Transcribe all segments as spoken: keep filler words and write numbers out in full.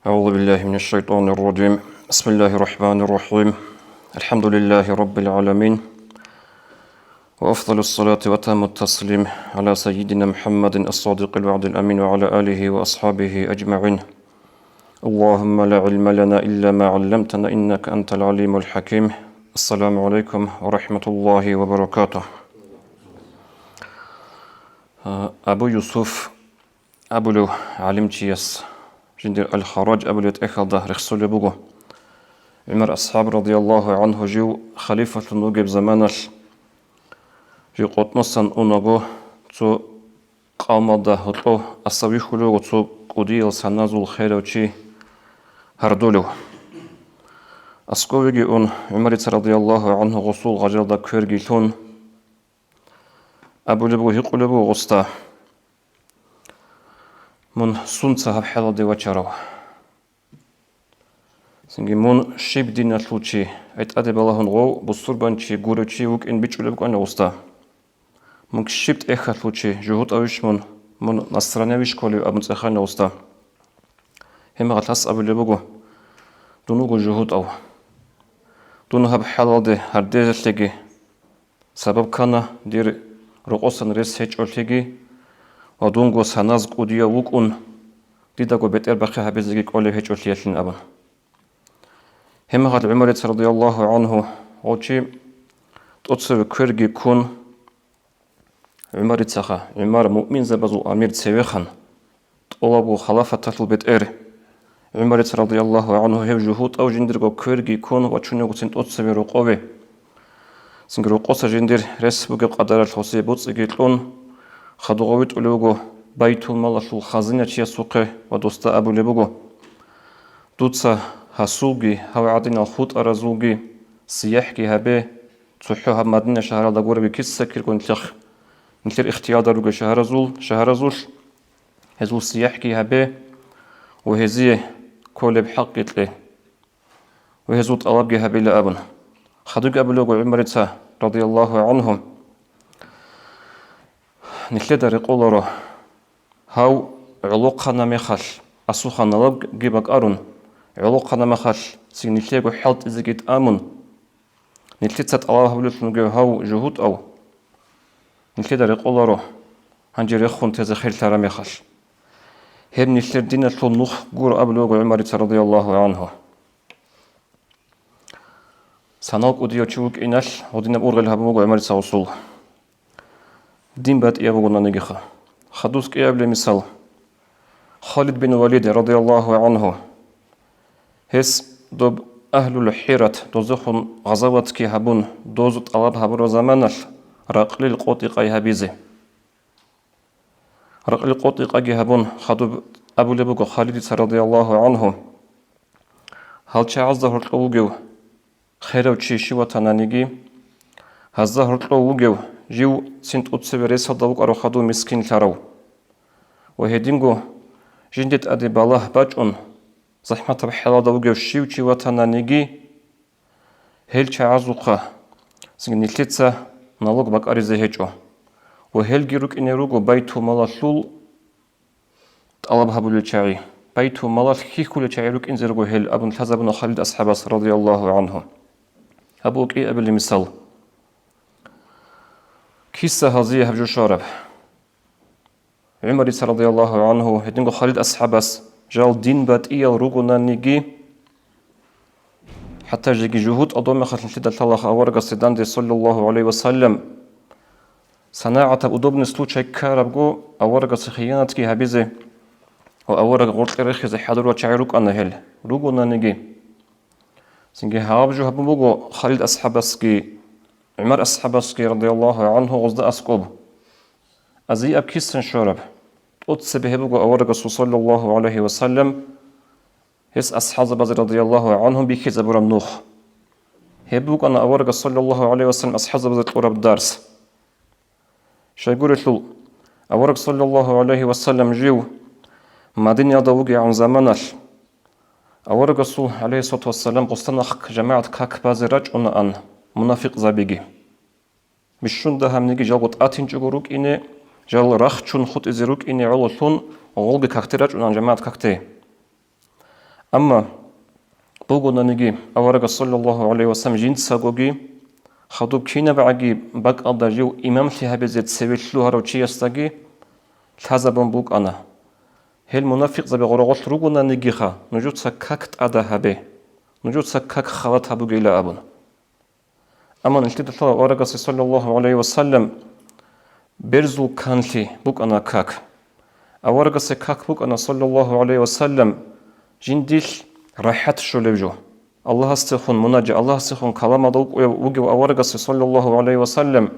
أعوذ بالله من الشيطان الرجيم. بسم الله الرحمن الرحيم. الحمد لله رب العالمين. وأفضل الصلاة وأتم التسليم على سيدنا محمد الصادق الوعد الأمين وعلى آله وأصحابه أجمعين. اللهم لا علم لنا إلا ما علمتنا إنك أنت العليم الحكيم. السلام عليكم ورحمة الله وبركاته. Абу Юсуф абулев гӀалимчияс жиндир Ал-Харраж абулеб тӀехьалда рехсолеб буго. ГӀумар асхӀаб радияллагьу гӀанхӀу жив халифалъун вугеб заманалъ, жив къотӀносан унаго, цо къавмалда гьоркьов аса вихьулев вуго цо кӀудиял саназул херав чи гьардолев. Асковиги ун, ГӀумарица радияллагьу гӀанхӀу гъосул гъажалда кверги лъун, абулеб буго, гьикъулеб буго гъосда: «Мун сунца гьаб хӀалалде вачарав? Цинги мун щиб диналъул чи, гӀетӀаде балагьун гъов бусурбанчи гурев чи вукӀин бичӀчӀулеб букӀана гъосда. Мун щиб тӀехьалъул чи, жугьутӀавищ мун, мун насранявищ кколев?» абун цӀехана гъосда. Гьеб мехалъ гьас абулеб буго: «Дун вуго жугьутӀав. Дун гьаб хӀалалде гьардезалъеги сабаб ккана дир рокъосан рес гьечӀолъиги ва дунго саназ кӀудияв вукӀун, дидаго бетӀербахъи гьабизеги кӀолеб гьечӀолъиялъин», – абун. Гьеб мехалъ ГӀумарица радияллагьу гӀанхӀу гъов чи тӀоцеве кверги ккун, ГӀумарицаха, ГӀумар муъминзабазул амир цевехъан, тӀолабго халафаталъул бетӀер, ГӀумарица радияллагьу гӀанхӀу гьев жугьутӀав жиндирго кверги ккун вачуневгоцин тӀоцеве рокъове. Цинги рокъоса жиндир рес бугеб къадаралъ гъосие боцӀиги кьун, хадув гъов витӀулев вуго Байтулмалалъул хазиначиясухъе ва досда абулеб буго: «Дуца гьасулги гьав гӀадинал хутӀаразулги сияхӀги гьабе, цохӀо гьаб Мадина шагьаралда гураби киса-кирго нилъехъ, нилъер ихтиярда ругел шагьаразул, шагьаразулъ, гьезул сияхӀги гьабе ва гьезие кколеб хӀакъги кье, ва гьезул тӀалабги гьабила», – абун. Хадубги абулеб буго ГӀумарица радияллагьу гӀанхӀу: «Нилъеда рекъоларо, гьав гӀолохъана мехалъ, асухъа налогги бакӀарун, гӀолохъана мехалъ цин нилъего хӀалтӀизеги тӀамун, нилъеца тӀалаб гьабулелъун вугев гьав жугьутӀав, нилъеда рекъоларо, гьанже рехун тезе херлъараб мехалъ. Гьеб нилъер диналъул нух гуро», – абулеб буго ГӀумарица радияллагьу гӀанхӀу. Санал кӀудияв чи вукӀиналъ гьединаб ургъел гьабун буго ГӀумарица гъосул. Дин батӀияб бугонанигиха. Хадус кӀиабилеб мисал. Халид бин Валид радияллагьу гӀанхӀу. Гьес доб Агьлул ХӀират дозухъун гъазаватги гьабун, доз тӀалаб гьабураб заманалъ ракълил къотӀи-къай гьабизе. Ракълил къотӀи-къайги гьабун, хадуб абулеб буго Халидица радияллагьу гӀанхӀу: «Гьал чагӀазда гьоркьов вугев херав чи щив ватананиги, гьазда гьоркьов вугев жив цин тӀоцеве ресалда вукӀарав хадув мискинлъарав. Ва гьединго жинде тӀаде балагь бачӀун, захӀматаб хӀалалда вугев щив чи ватананиги, гьел чагӀазухъа цинги нилъеца налог бакӀаризе гьечӀо. Ва гьелги рукӀине руго байтулмалалъул тӀалаб гьабулел чагӀи, байтулмалалъ хьихьулел чагӀи рукӀинзе руго гьел», – абун лъазабуна Халид асхӀабас радияллагьу гӀанхӀу. Гьаб кӀиабилеб мисал. Киса гьазие гьаб жо щвараб. ГӀумарица радияллагьу гӀанхӀу гьединго Халид асхӀабас жал дин батӀиял ругонаниги, хӀатта жеги жугьутӀал доб мехалъ нилъеда лъалаха аварагасде данде, саллаллагьу гӀалайгьи ва саллам, санагӀатаб удобный случай ккарабго аварагасе хиянатги гьабизе ва авараг гъоркье рехизе хӀадурал чагӀи рукӀана гьел, ругонаниги. Цинги гьаб жо гьабун буго Халид асхӀабасги, ГӀумар асхӀабасги радияллагьу гӀанхӀу гъозда аскӀоб. Азияб кисан щвараб. ТӀоцебе гьеб буго аварагасул, саллаллагьу гӀалайгьи ва саллам, гьес асхӀабзабазе радияллагьу гӀанхӀум бихьизабураб нух. Гьеб букӀана аварагас, саллаллагьу гӀалайгьи ва саллам, асхӀабзабазе кьураб дарс. Щайгурелъул, авараг, саллаллагьу гӀалайгьи ва саллам, жив Мадинаялда вугегӀан заманалъ, аварагасул, гӀалайгьиссалату вассалам, гъостанахъ жамагӀат как базе рачӀунаан мунафикъзабиги. Бищун дагьабниги жалго тӀатинчӀого рукӀине, жал рахчун хутӀизе рукӀине гӀололъун гъолги какде рачӀунаан, жамагӀат какде. Амма бугонаниги, аварагас, саллаллагьу гӀалайгьи вассалам, жинцагоги, хадуб кинабгӀаги бакӀалда жив имамлъи гьабизе цеве лъугьарав чиясдаги лъазабун букӀана. Гьел мунафикъзаби гъорогъолъ ругонанигиха, нужеца как тӀада гьабе, нужеца как халат гьабугейила абун. Амма нилъеда лъала аварагасе, саллаллагьу гӀалайгьи вассалам, берзул канлъи букӀана как. Аварагасе как букӀана, саллаллагьу гӀалайгьи вассалам, жиндилъ рахӀат щолев жо. Аллагьасдехун мунаджа, Аллагьасдехун каламалда вукӀуяв вугев аварагасе, саллаллагьу гӀалайгьи вассалам,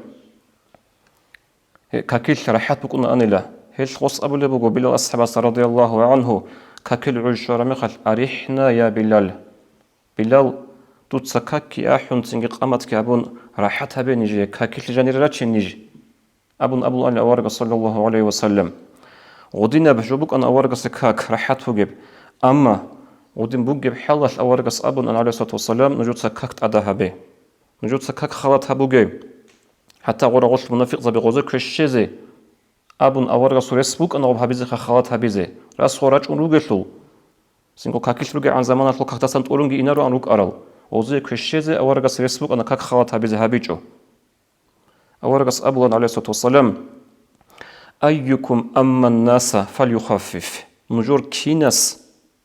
гье, какилъ рахӀат букӀунаанила. Гьелъ гъос абулеб буго Билал асхӀабас, радияллагьу гӀангьу, какил гӀуж щвараб мехалъ: «АрихӀна, я Билал! Билал, дуца какги ахӀун, цинги къаматги гьабун, рахӀат гьабе нижее, какилъ жанире раче ниж», — абун абулаанила аварагас, саллаллагьу гӀалайгьи вассалам. Гъудинаб жо букӀана аварагасе как рахӀат бугеб. Амма гъудин бугеб хӀалалъ аварагас абуна, гӀалайгьиссалату вассалам, нужеца как тӀада гьабе. Нужеца как халат гьабуге. ХӀатта гъорагъолъ мунафикъзаби гъозе квешезе абун аварагасул рес букӀана гъоб гьабизеха халат гьабизе, расго рачӀун ругелъул. Цинго какилъ ругегӀан заманалъул какдасан тӀурунги инароан рукӀарал, гъозе квешезе аварагас рес букӀана как халат гьабизе гьабичӀо. Аварагас абулан, гӀалайгьиссалату вассалам: «Айюкум амман наса фальюхаффиф». Нужер кинас,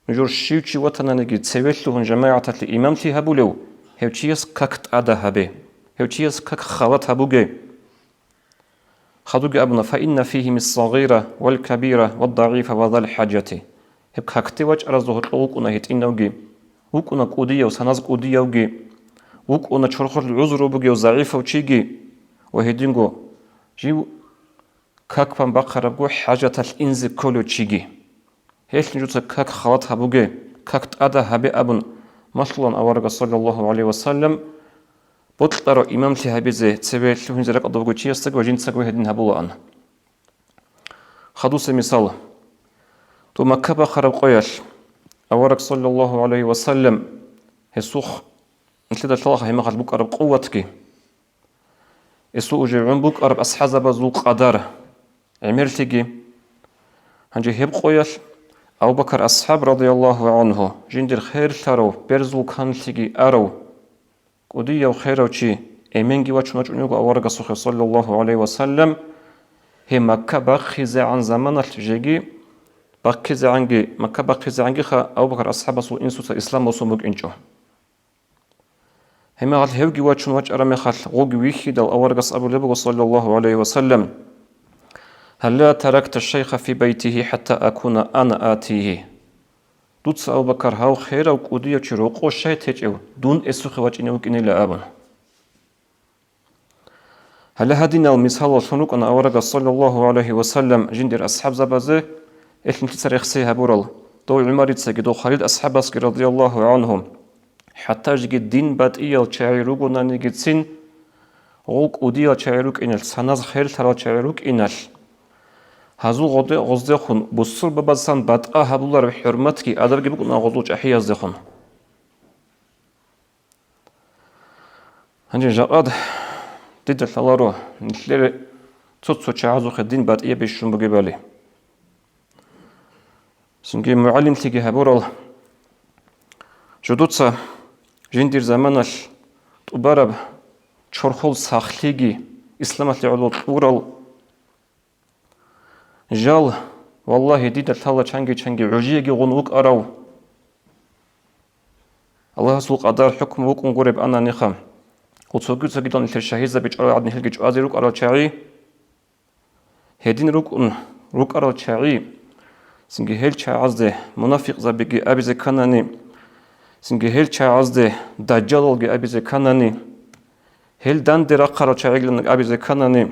нужер щив чи ватананиги цеве лъугьун жамагӀаталъе имамлъи гьабулев, гьев чияс как тӀада гьабе, гьев чияс как халат гьабуге. Хадуги абуна: «Фаинна фигьим ас-сагъира вал кабира вад дагӀифа ва зал хӀажати». Гьеб какде вачӀаразда гьоркьов вукӀуна гьитӀинавги, вукӀуна кӀудияв, саназ кӀудиявги, вукӀуна чорхолъ гӀузру бугев загӀипав чиги ва гьединго жив как бан бахъарабго хӀажаталъ инзе кколев чиги. Гьелъ нужеца как халат гьабуге, как тӀада гьабе абун малъулан аварагас, саллаллагьу гӀалайгьи вассалам, бокьарав имамлъи гьабизе цеве лъугьинзе ракӀалда вугев чиясдаги ва жинцаго гьедин гьабулаан. Хадусе мисал. Ту Макка бахъараб къоялъ авараг, саллаллагьу гӀалайгьи вассалам, гьесухъ нилъеда лъалаха гьемахъалъ букӀараб къуватги, гьесул уже гӀун букӀараб асхӀабзабазул къадар, гӀемерлъиги. Гьанже гьеб къоялъ Абу Бакар асхӀаб, радияллагьу гӀангьу, жиндир херлъарав, берзул канлъиги арав, кӀудияв херав чи, эменги вачун вачӀун вуго аварагасухъе, саллаллагьу гӀалайгьи вассалам, гьеб Макка бахъизегӀан заманалъ жеги, бахъизегӀанги, Макка бахъизегӀангиха Абу Бакар асхӀабасул инсуца ислам босун букӀинчӀо. Гьебмехалъ гьевги вачун вачӀараб мехалъ, гъоги вихьидал аварагас абулеб буго, саллаллагьу гӀалайгьи вассалам: «Гьалла таракта шайха фи байтигьи хӀатта акуна ана атигьи?» Дуца, Абу Бакар, гьав херав кӀудияв чи рокъов щай течӀев, дун гьесухъе вачӀине вукӀинила абун. Гьале гьадинал мисалаллъун рукӀана аварагас, саллаллагьу гӀалайгьи вассалам, жиндир асхӀабзабазе, гьелъ нилъеца рехсей гьабурал, дов ГӀумарицаги, дов Халид асхӀабасги, радияллагьу гӀангьум. ХӀатта жеги дин батӀиял чагӀи ругонанигицин, гъол кӀудиял чагӀи рукӀиналъ, саназ херлъарал чагӀи рукӀиналъ, гьазул гъоде-, гъоздехун бусурбабазсан батӀа гьабулареб хӀурматги адабги букӀуна гъозул чӀахӀияздехун. Гьанже жакъад дида лъаларо нилъер цо-цо чагӀазухъе дин батӀияб бищун бугебали. Цинги мугӀалимлъиги гьабурал, жодоца жиндир заманалъ тӀубараб чорхол сахлъиги исламалъе гӀоло кьурал, жал, валлагьи, дида лъала чанги-чанги гӀужиеги гъун вукӀарав, Аллагьасул къадар-хӀукму вукӀун гуреб ананиха, ва цоги-цогидал нилъер шагьидзаби чӀварал гӀадин гьелги чӀвазе рукӀарал чагӀи, гьедин рукӀун рукӀарал чагӀи, цинги гьел чагӀазде мунафикъзабиги абизе кканани, цинги гьел чагӀазде дажжалалги абизе кканани, гьел данде рахъарал чагӀигилан абизе кканани,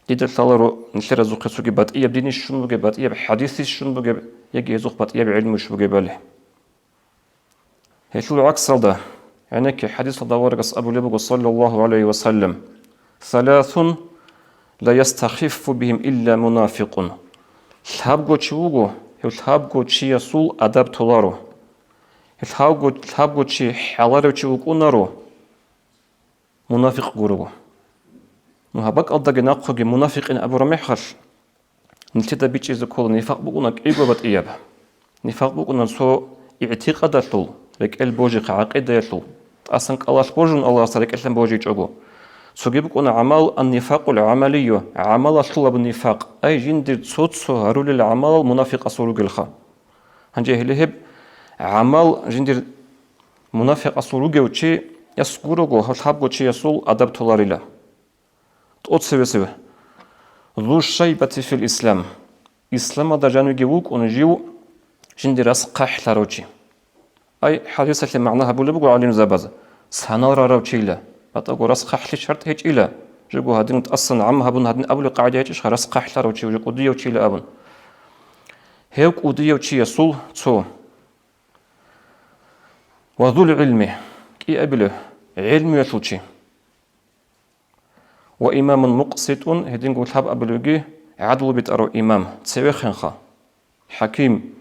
дида лъаларо нилъеразухъе цоги батӀияб динищ щун бугеб, батӀияб хӀадисищ щун бугеб, яги гьезухъ батӀияб гӀилмуйищ бугебали. Гьелъул гӀаксалда, гӀенекке хӀадисалда аварагас абулеб буго, саллаллагьу гӀалайгьи ва саллам: «Саласун ла ястахиффу бигьим илла мунафикъун». Лъабго чи вуго, гьев лъабго чиясул адаб толаро. Гьев лъабго, лъабго чи хӀаларев чи вукӀунаро, мунафикъ гурого. Ну, гьаб бакӀалдаги нахъеги мунафикъин абураб мехалъ, нилъеда бичӀчӀизе ккола нифакъ букӀуна кӀиго батӀияб. Нифакъ букӀуна цо игӀтикъадалъул, рекӀел божихъ, гӀакъидаялъул, тӀасан кӀалалъ божун Аллагьасда рекӀелъан божичӀого. Цоги букӀуна гӀамал, ан-нифакъул гӀамалию, гӀамалалъул абун нифакъ, ай жиндир цо-цо гьарулел гӀамалал мунафикъасул ругелха. Гьанже гьеле гьеб гӀамал жиндир мунафикъасул ругев чи, яс гурого, гьал лъабго чиясул адаб толарила. ТӀоцевесев. Зу шайбати фил ислам. Исламалда жанивги вукӀун жив жинди рас хъахӀлъарав чи. Ай, хӀадисалъе магӀна гьабулеб буго гӀалимзабаз, санал рарав чийила, батӀаго рас хъахӀлъи шартӀ гьечӀила, жего гьадин тӀасан гӀам гьабун гьадин абулеб къагӀида гьечӀищха, рас хъахӀлъарав чи, уже кӀудияв чийила абун. Гьев кӀудияв чиясул цо. Ва зул гӀилми, кӀиабилев, гӀелмуялъул чи. Ва имамун мукъситун, гьединго лъабабилевги гӀадлу битӀарав имам, цевехъанха. ХӀаким,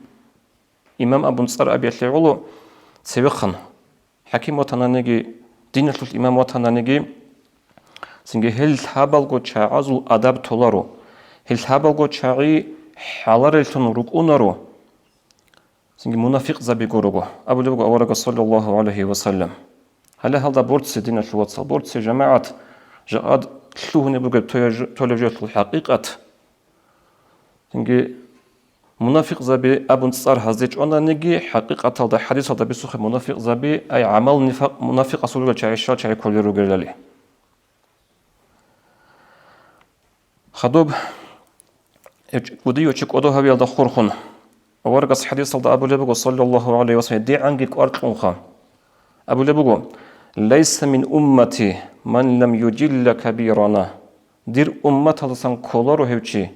имам абун цӀар абиялъе гӀоло цевехъан. ХӀаким ватананиги, диналъул имам ватананиги, цинги гьел лъабалго чагӀазул адаб толаро, гьел лъабалго чагӀи хӀалареллъун рукӀунаро. Цинги мунафикъзаби гурого, абулеб буго аварагас, саллаллагьу гӀалайгьи ва саллам. Гьале гьалда борце, диналъул вацал, борце, жамагӀат, жакъад лъугьунеб бугеб тоя-, толеб жоялъул хӀакъикъат. Цинги мунафикъзаби абун цӀар гьазде чӀвананиги, хӀакъикъаталда, хӀадисалда бицухъе мунафикъзаби, ай гӀамал нифакъ, мунафикъасул ругел чагӀи щал чагӀи кколел ругелали. Хадуб, гьев чи-, кӀудияв чи кӀодо гьавиялда хурхун, аварагас хӀадисалда абулеб буго, саллаллагьу гӀалайгьи ва саллам, дигӀанги кӀвар кьунха. Абулеб буго: «Лайса мин уммати ман лам южилла кабирана». Дир умматалдасан кколаро гьев чи,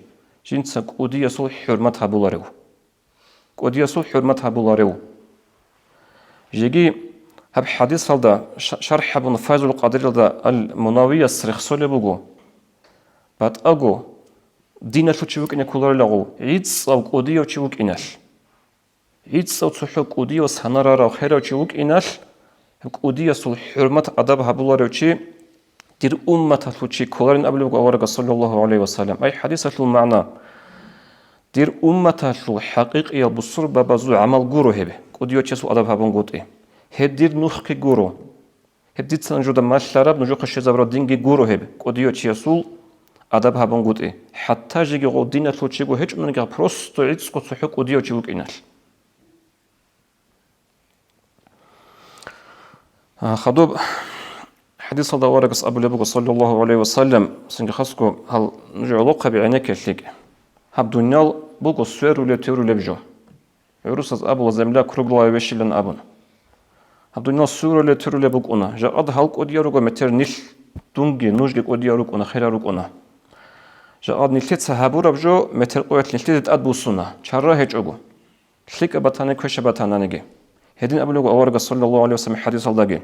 жинца кӀудиясул хӀурмат гьабуларев. КӀудиясул хӀурмат гьабуларев. Жеги гьаб хӀадисалда ша-, шархӀ гьабун Файзул Къадиралда Ал-Мунавияс рехсолеб буго: батӀаго диналъул чи вукӀине кколарилагъов, гӀицӀав кӀудияв чи вукӀиналъ. ГӀицӀав цохӀо кӀудияв санарарав херав чи вукӀиналъ, гьеб кӀудиясул хӀурмат-адаб гьабуларев чи дир умматалъул чи кколарин абулеб буго аварагас, саллаллагьу гӀалайгьи ва саллам. Ай хӀадисалъул магӀна: дир умматалъул хӀакъикъиял бусурбабазул гӀамал гуро гьеб, кӀудияв чиясул адаб гьабунгутӀи. Гьеб дир нухги гуро. Гьеб дица нужеда малъараб, нужехъе щвезабураб динги гуро гьеб, кӀудияв чиясул адаб гьабунгутӀи. ХӀатта жеги гъов диналъул чиго гьечӀониги, просто гӀицӀго цохӀо кӀудияв чи вукӀиналъ. А, хадуб, хӀадисалда аварагас абулеб буго, саллаллагьу гӀалайгьи ва саллам, цинги хасго гьал нуж гӀолохъаби гӀенекке лъикӀ. Гьаб дуниял буго сверулеб-терулеб жо. ГӀурусаз абула: «Земля круглая вещь», – илан абун. Гьаб дуниял сверулеб-терулеб букӀуна. Жакъад гьал кӀудиял руго метер нилъ, дунги, нужги кӀудиял рукӀуна, херал рукӀуна. Жакъад нилъеца гьабураб жо метер къоялъ нилъеде тӀад буссуна, чара гьечӀого. ЛъикӀаб батани, квешаб батананиги. Гьедин абулеб буго аварагас, саллаллагьу гӀалайгьи ва саллам, хӀадисалдаги: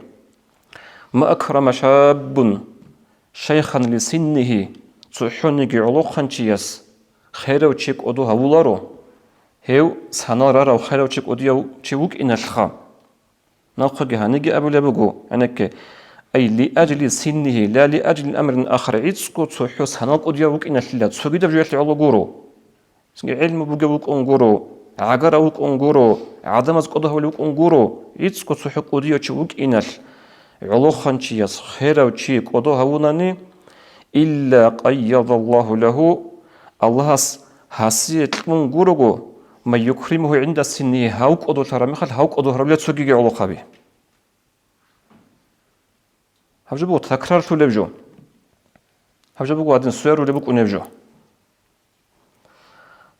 «Ма акрама шаббун шайхан ли синнигьи», цохӀониги гӀолохъанчияс херав чи кӀодо гьавуларо, гьев санал рарав херав чи кӀудияв чи вукӀиналъха. Нахъеги гьаниги абулеб буго, гӀенекке: «Ай ли ажли синнигьи, ла ли ажли амрин ахар», гӀицӀго цохӀо санал кӀудияв вукӀиналъила цогидаб жоялъе гӀоло гуро. Цинги гӀелму бугев вукӀун гуро, гӀагарав вукӀун гуро, гӀадамаз кӀодо гьавулев вукӀун гуро, гӀицӀго цохӀо кӀудияв чи вукӀиналъ, гӀолохъанчияс херав чи кӀодо гьавунани, илла къайядаллагьу лагьу, Аллагьас гьасие кьун гурого, ма юкримугьу гӀинда синнигьи, гьав кӀодолъараб мехалъ гьав кӀодо гьарулел цогиги гӀолохъаби. Гьаб жо буго такрарлъулеб жо. Гьаб жо буго гьадин сверулеб букӀунеб жо.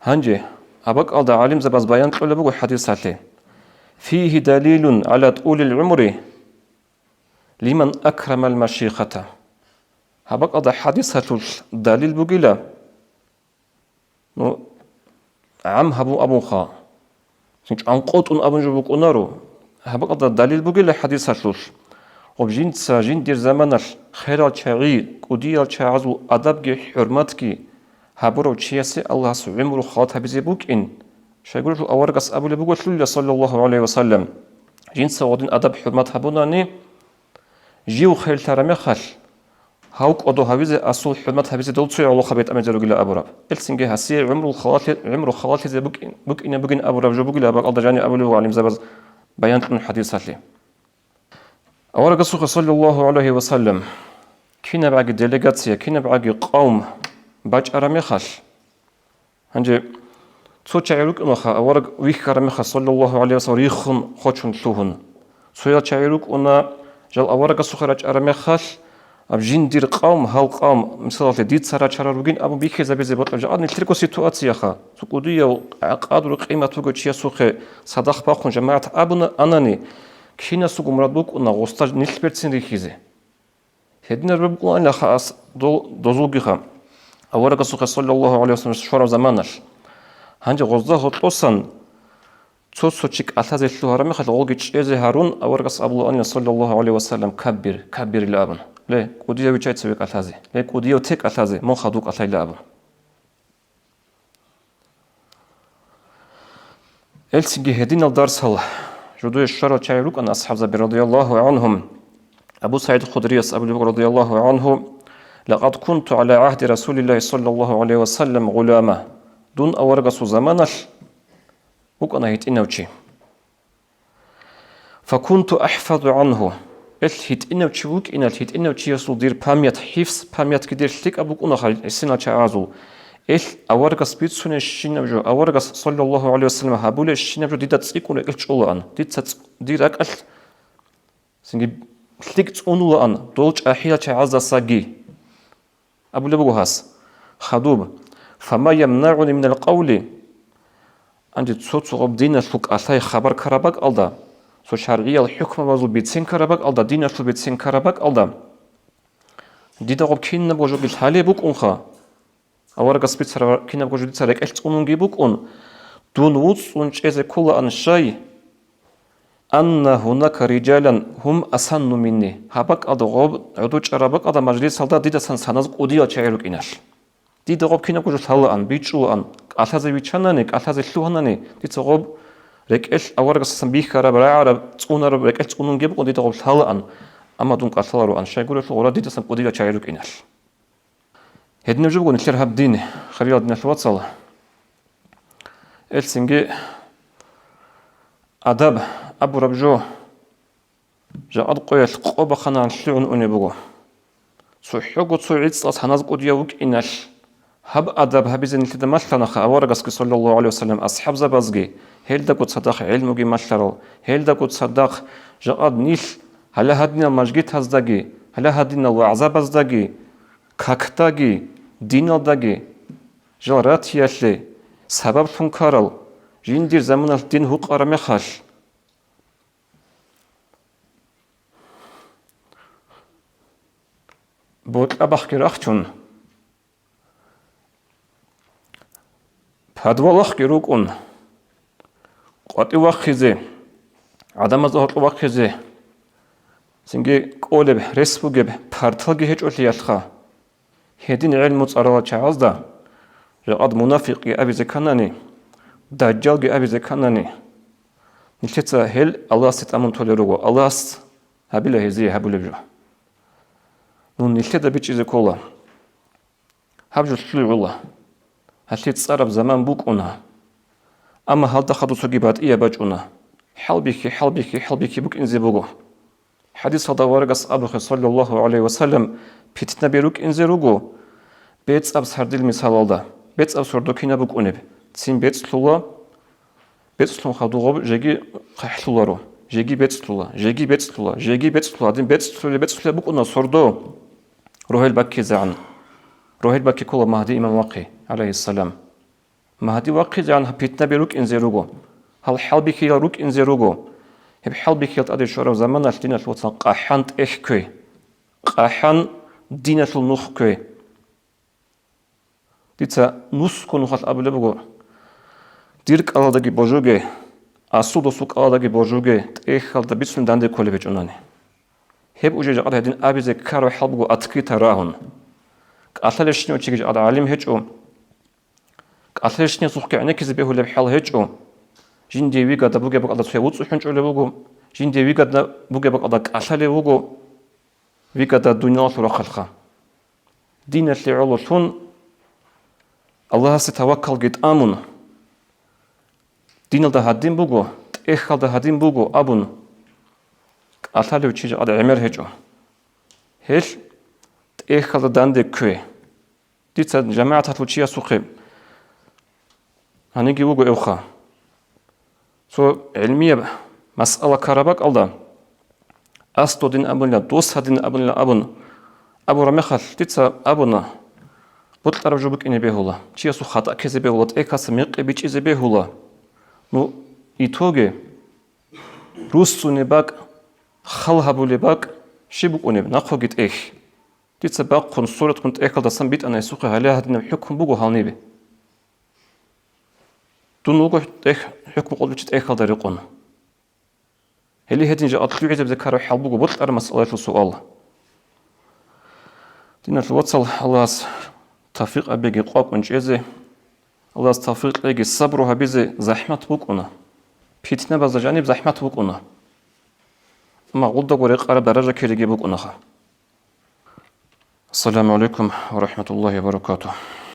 Гьанже гьаб бакӀалда гӀалимзабаз баян кьолеб буго хӀадисалъе: «Фигьи далилун гӀала тӀулил гӀумри лиман акрамал машихата». Гьаб бакӀалда хӀадисалъулъ далил бугила, ну, гӀам гьабун абунха. Цин чӀванкъотӀун абун жо букӀунаро. Гьаб бакӀалда далил бугила хӀадисалъулъ: гъоб жинца жиндир заманалъ херал чагӀи, кӀудиял чагӀазул адабги хӀурматги гьабурав чиясе Аллагьас гӀумру халат гьабизе букӀин. Щайгурелъул аварагас абулеб буголъулила, саллаллагьу гӀалайгьи ва саллам: «Жинца гъодин адаб-хӀурмат гьабунани, жив херлъараб мехалъ, гьав кӀодо гьавизе, асул хӀурмат гьабизе дол цо гӀолохъа бетӀамезе ругила», абураб. Гьелцинги гьасие гӀумрул халалъи-, гӀумру халалъизе букӀин-, букӀине бугин абураб жо бугила, гьаб бакӀалда жаниб абулеб буго гӀалимзабаз. баян кьун хӀадисалъе. Аварагасухъе, саллаллагьу гӀалайгьи ва саллам, кинабгӀаги делегация, кинабгӀаги къавм бачӀараб мехалъ, гьанже цо чагӀи рукӀунаха, авараг вихьараб мехалъ, саллаллагьу гӀалайгьи ва саллам, риххун, хочун, лъугьун. Цоял чагӀи рукӀуна, жал аварагасухъе рачӀараб мехалъ, аб жиндир къавм, гьал къавм, мисалалъе, дица рачарал ругин абун бихьизабизе бокьа. Жакъа нилъерго ситуацияха, цо кӀудияв къадру-къимат бугев чиясухъе садахъ бахъун жамагӀат абуна анани, кинасулго мурад букӀуна гъосда нилъ берцин рихьизе. Гьединаб букӀунилаха ас дол-, дозулгиха, аварагасухъе, саллаллагьу гӀалайгьи ва саллам, щвараб заманалъ. Гьанже гъозда гьоркьосан цо-цо чи кӀалъазе лъугьараб мехалъ, гъолги чӀезе гьарун, аварагас абулаанила, саллаллагьу гӀалайгьи ва саллам, «Каббир, каббир», – ила абун. Ле, кӀудияв виччай цеве кӀалъазе. Ле, кӀудияв те кӀалъазе, мун хадув кӀалъайила абун. Элцинги гьединал дарсал жудуе щварал чагӀи рукӀана асхӀабзаби, радияллагьу гӀанхум. Абу СагӀид Худрияс абулеб буго, радияллагьу гӀанху: «Лакъад кунту гӀала гӀагьди Расулиллагьи, саллаллагьу гӀалайгьи ва саллам, гъулама». Дун аварагасул заманалъ вукӀана гьитӀинав чи. «Факунту ахӀфазу гӀанху». Эл гьитӀинав чи вукӀиналъ, гьитӀинав чиясул дир память, хӀифз, памятьги дир лъикӀаб букӀунаха гӀисинал чагӀазул. Эл аварагас бицунебщинаб жо, аварагас, саллаллагьу гӀалайгьи ва саллам, гьабулебщинаб жо дида цӀикӀкӀун рекӀелъ чӀолаан, дица цӀ-, дир ракӀалъ цинги лъикӀ цӀунулаан дол чӀахӀиял чагӀаздасаги. Абулеб буго гьас: «Хадуб, фама ямнагӀуни минал къавли». Гьанже цо-цо гъаб диналъул кӀалъай хабар ккараб бакӀалда, цо шаргӀиял хӀукмабазул бицен ккараб бакӀалда, диналъул бицен ккараб бакӀалда, дида гъаб кинабго жоги лъалеб букӀунха. Аварагас бицараб кинабго жо дица рекӀелъ цӀунунги букӀун, дун вуцӀцӀун чӀезе кколаан щай, «Анна гьунака риджалан гьум асанну минни». Гьаб бакӀалда гъоб гӀодов чӀараб бакӀалда мажлисалда дидасан саназ кӀудиял чагӀи рукӀиналъ. Дида гъоб кинабго жо лъалаан, бичӀчӀулаан, кӀалъазе виччанани, кӀалъазе лъугьанани, дица гъоб рекӀелъ аварагасдасан бихьараб, рагӀараб, цӀунараб, рекӀелъ цӀунунги букӀун дида гъоб лъалаан, амма дун кӀалъалароан, щайгурелъул гъора дидасан кӀудиял чагӀи рукӀиналъ. Гьединаб жо буго нилъер гьаб дин, хириял диналъул вацал. Элцинги адаб абураб жо жакъад къоялъ къо бахъанаан лъугӀун унеб буго. ЦохӀого цо гӀицӀал саназ кӀудияв вукӀиналъ, гьаб адаб гьабизе нилъеда малъанаха аварагасги, саллаллагьу гӀалайгьи ва саллам, асхӀабзабазги, гьелдаго цадахъ гӀелмуги малъарал, гьелдаго цадахъ жакъад нилъ гьале гьадинал мажгитаздаги, гьале гьадинал вагӀзабаздаги, какдаги, диналдаги жал ратиялъе сабаблъун ккарал, жиндир заманалъ дин гьукъараб мехалъ, бокьа бахъги рахчун, подвалахъги рукӀун, къватӀив вахъизе, гӀадамазда гьоркьов вахъизе, цинги кӀолеб, рес бугеб парталги гьечӀолъиялъха, гьедин гӀелму цӀарала чагӀазда жакъад мунафикъги абизе кканани, дажжалги абизе кканани, нилъеца гьел Аллагьасде тӀамун толел руго, Аллагьас гьабила гьезие гьабулеб жо. Мун нилъеда бичӀчӀизе ккола. Гьаб жо лъугӀула. Гьалъие цӀараб заман букӀуна. Амма гьалда хадуб цоги батӀияб бачӀуна. ХӀалбихьи, хӀалбихьи, хӀалбихьи букӀинзе буго. ХӀадисалда аварагас абухъе, саллаллагьу гӀалайгьи ва саллам, питнаби рукӀинзе руго. БецӀаб сардил мисалалда, бецӀаб сордо кинаб букӀунеб? Цин бецӀлъула, бецӀлъун хадуб жеги хъахӀлъуларо, жеги бецӀлъула, жеги бецӀлъула, жеги бецӀлъула, гьадин бецӀлъулеб, бецӀлъулеб букӀуна сордо. Рогьел баккизегӀан. Рогьел баккиккола Магьди имам вахъи, гӀалайгьиссалам. Магьди вахъизегӀан гьаб питнаби рукӀинзе руго. Гьал хӀалбихьиял рукӀинзе руго. Гьеб хӀалбихьиял тӀаде щвараб заманалъ, диналъул вацал, къахӀан тӀехь ккве. КъахӀан диналъул нух ккве. Дица нусго нухалъ абулеб буго: дир кӀалалдаги божуге, асул досул кӀалалдаги божуге, тӀехьалда бицун данде кколеб гьечӀонани. Гьеб уже жакъад гьедин абизе ккараб хӀал буго открыто рагьун. КӀалъалебщинав чиги жакъад гӀалим гьечӀо, кӀалъалебщинасухъги гӀенеккизе бегьулеб хӀал гьечӀо. Жиндие вигадаб бугеб бакӀалда цояв вуцӀцӀухӀун чӀолев вуго, жиндие вигадаб бугеб бакӀалда кӀалъалев вуго. Вигадаб дуниялалъул рахъалха. Диналъе гӀололъун, Аллагьасе таваккалги тӀамун, диналда гьадин буго, тӀехьалда гьадин буго абун, кӀалъалев чи жакъа гӀемер гьечӀо. Гьелъ тӀехьалда данде ккве. Дица жамагӀаталъул чиясухъе гьаниги вуго эвха. Цо гӀилмияб масъала ккараб бакӀалда, аслу дин абунила, дос гьадин абунила абун, абураб мехалъ дица абуна, бокьараб жо букӀине бегьула, чиясул хатӀа ккезе бегьула, тӀехьалъа мекъи бичӀчӀизе бегьула. Ну, итоге, руссунеб бакӀ, хал гьабулеб бакӀ щиб букӀунеб, нахъоги тӀехь. Дица бахъун, суратккун тӀехьалдасан битӀана гьесухъе, гьале гьадинаб хӀукму буго гьалнибе. Дун вуго тӀехь-, хӀукму къулчи тӀехьалда рекъон. Гьеле гьедин жакъа лъугӀизабизе ккараб хӀал буго бокьараб масъалаялъул суал. Диналъул вацал, Аллагьас тавфикъ гьабеги къвакӀун чӀезе, Аллагьас тавфикъ кьеги сабру гьабизе. ЗахӀмат букӀуна, питнабазда жаниб захӀмат букӀуна. Амма гъулдаго рекъараб даража ккериги букӀунаха. Ассаламу гӀалайкум ва рахӀматуллагьи ва баракатугь.